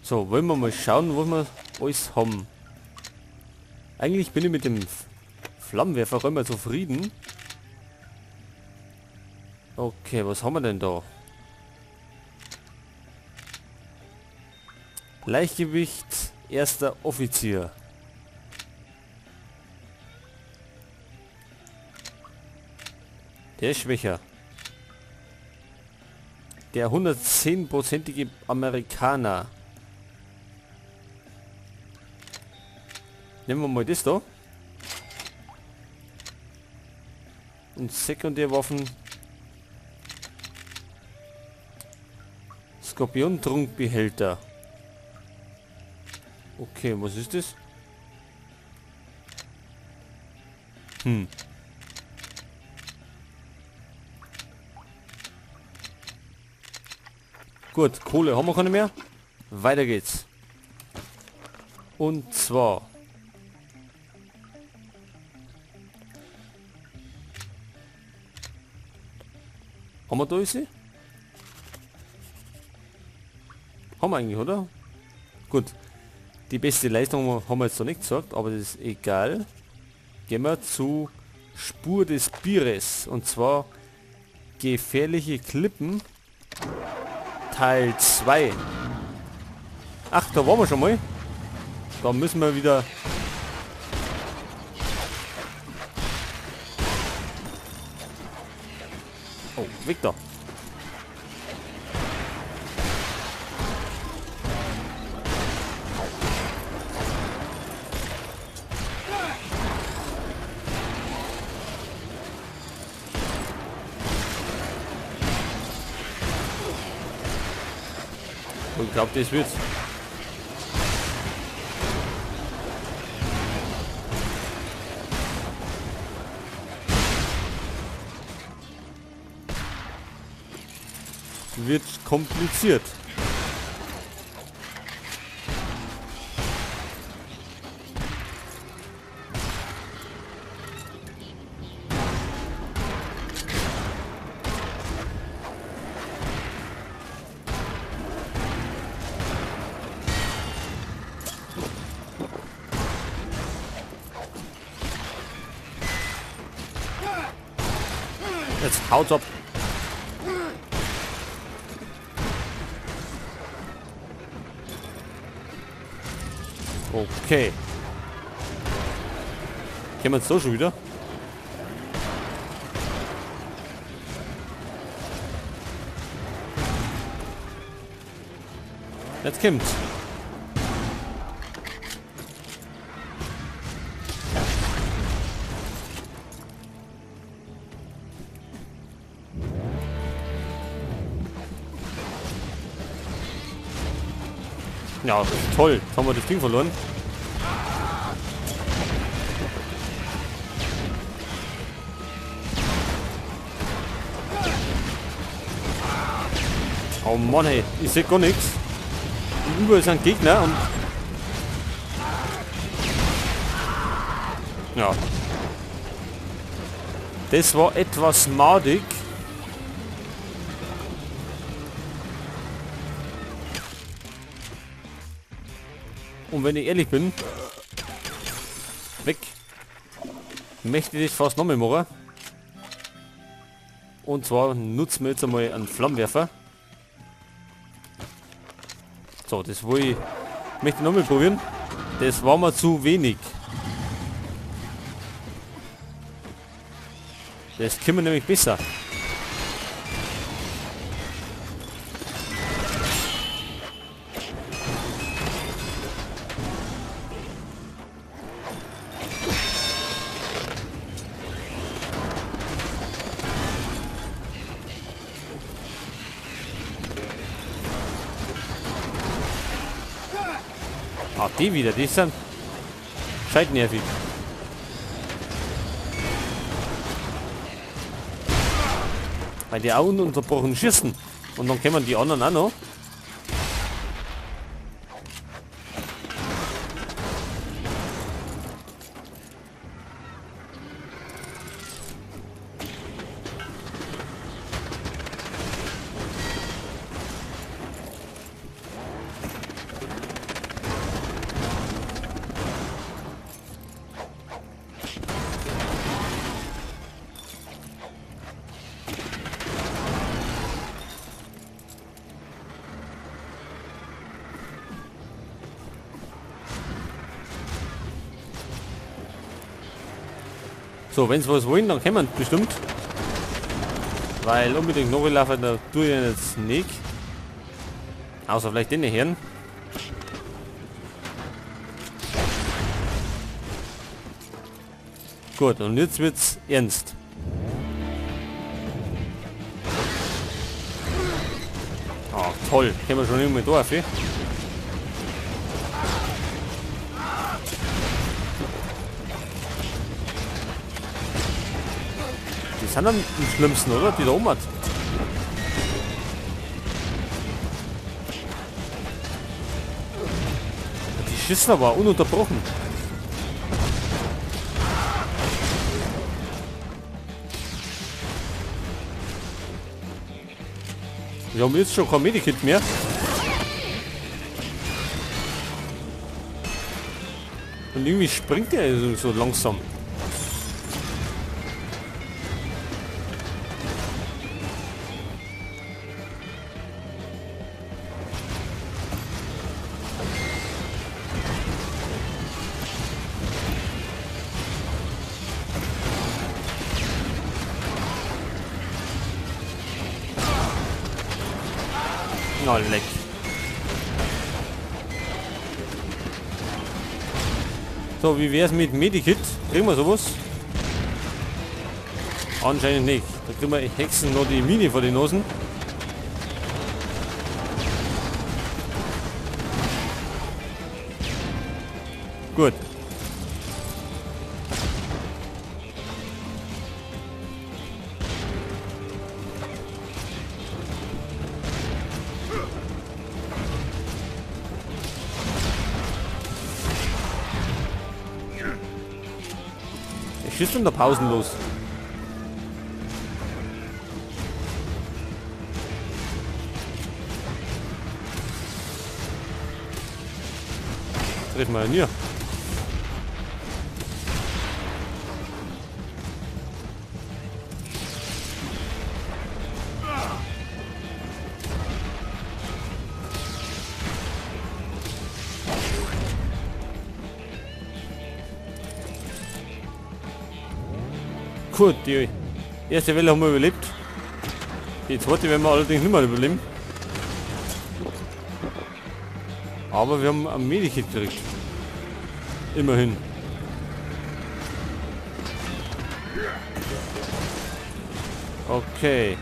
So, wollen wir mal schauen, wo wir alles haben. Eigentlich bin ich mit dem Flammenwerfer immer zufrieden. Okay, was haben wir denn da? Leichtgewicht, erster Offizier. Der ist schwächer. Der 110-prozentige Amerikaner. Nehmen wir mal das da. Und Sekundärwaffen. Skorpion-Trunkbehälter. Okay, was ist das? Gut, Kohle haben wir keine mehr. Weiter geht's. Und zwar... Haben wir da sie? Haben wir eigentlich, oder? Gut. Die beste Leistung haben wir jetzt noch nicht gesagt, aber das ist egal. Gehen wir zu Spur des Bieres. Und zwar gefährliche Klippen Teil 2. Ach, da waren wir schon mal. Da müssen wir wieder... Oh, weg da. Ich glaub, das wird's. Wird kompliziert. Jetzt haut's ab. Okay. Kennen wir uns so schon wieder? Jetzt kommt's. Ja, toll. Jetzt haben wir das Ding verloren. Oh Mann, ey. Ich seh gar nichts. Und überall sind Gegner und... Ja. Das war etwas madig. Und wenn ich ehrlich bin, weg, möchte ich das fast nochmal machen. Und zwar nutzen wir jetzt einmal einen Flammenwerfer. So, das will ich, möchte ich nochmal probieren. Das war mir zu wenig. Das können wir nämlich besser. Ah, die wieder, die sind scheitnervig. Weil die auch ununterbrochen schießen. Und dann kommen die anderen auch noch. So, wenn sie was wollen, dann kommen sie bestimmt. Weil unbedingt nachlaufen, da tue ich jetzt nicht. Außer vielleicht den Herren. Gut, und jetzt wird's ernst. Ach toll, können wir schon irgendwie da auf. Die sind am schlimmsten, oder? Die da oben hat. Die schießen aber ununterbrochen. Wir haben jetzt schon kein Medikit mehr. Und irgendwie springt der so langsam. Na, leck. So, wie wär's mit Medikit? Kriegen wir sowas? Anscheinend nicht. Da kriegen wir Hexen noch die Mine vor die Nosen. Gut. Schießt unter pausenlos. Treffen wir ihn hier. Gut, die erste Welle haben wir überlebt. Die zweite werden wir allerdings nicht mehr überleben. Aber wir haben ein Medikit gekriegt. Immerhin. Okay.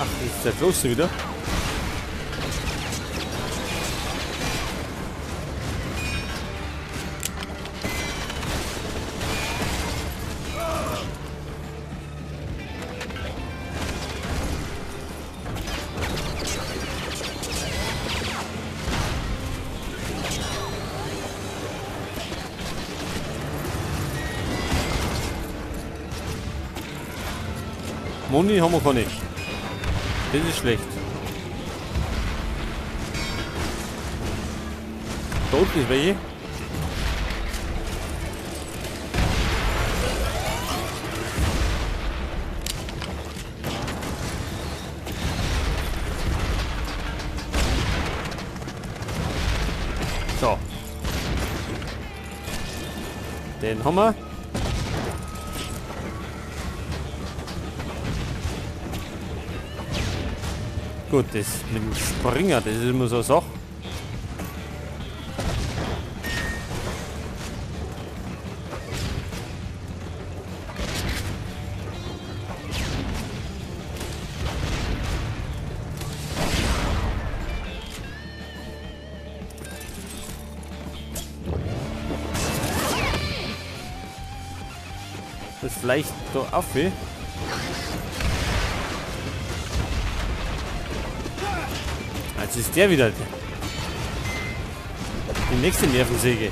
Ach, das ist der Große wieder. Moni haben wir gar nicht. Das ist schlecht. Da unten ist welche. So. Den haben wir. Gut, das mit dem Springer, das ist immer so eine Sache. Das vielleicht da auf. Jetzt ist der wieder. Die nächste Nervensäge.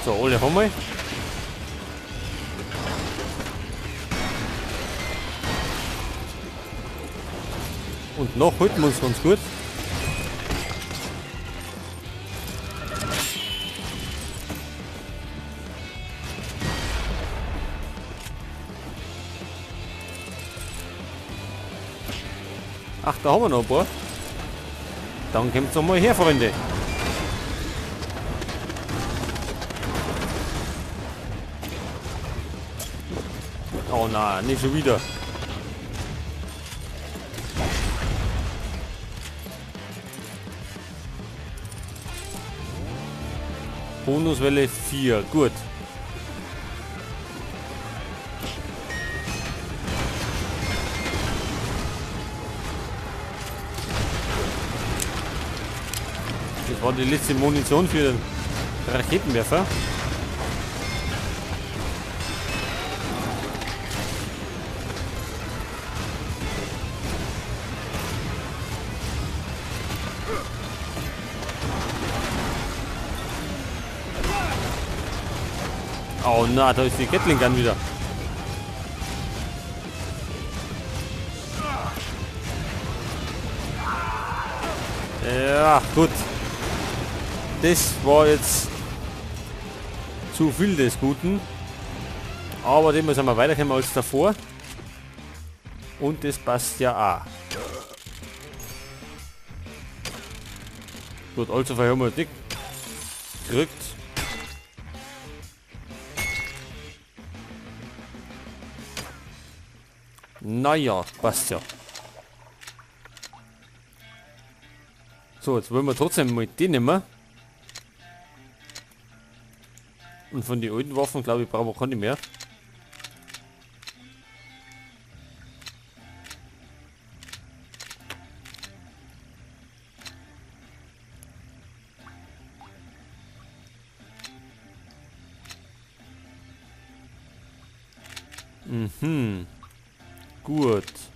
So, alle haben wir. Und noch halten wir uns ganz gut. Ach, da haben wir noch ein paar. Dann kommt's noch mal her, Freunde. Oh nein, nicht schon wieder. Bonuswelle 4, gut. Das war die letzte Munition für den Raketenwerfer. Oh na, da ist die Gatling Gun wieder. Ja, gut. Das war jetzt zu viel des Guten. Aber dem müssen wir weiterkommen als davor. Und das passt ja auch. Gut, allzu viel haben wir nicht gekriegt. Naja, passt ja. So, jetzt wollen wir trotzdem mal den nehmen. Und von den alten Waffen, glaube ich, brauchen wir keine mehr. Mhm. Gut.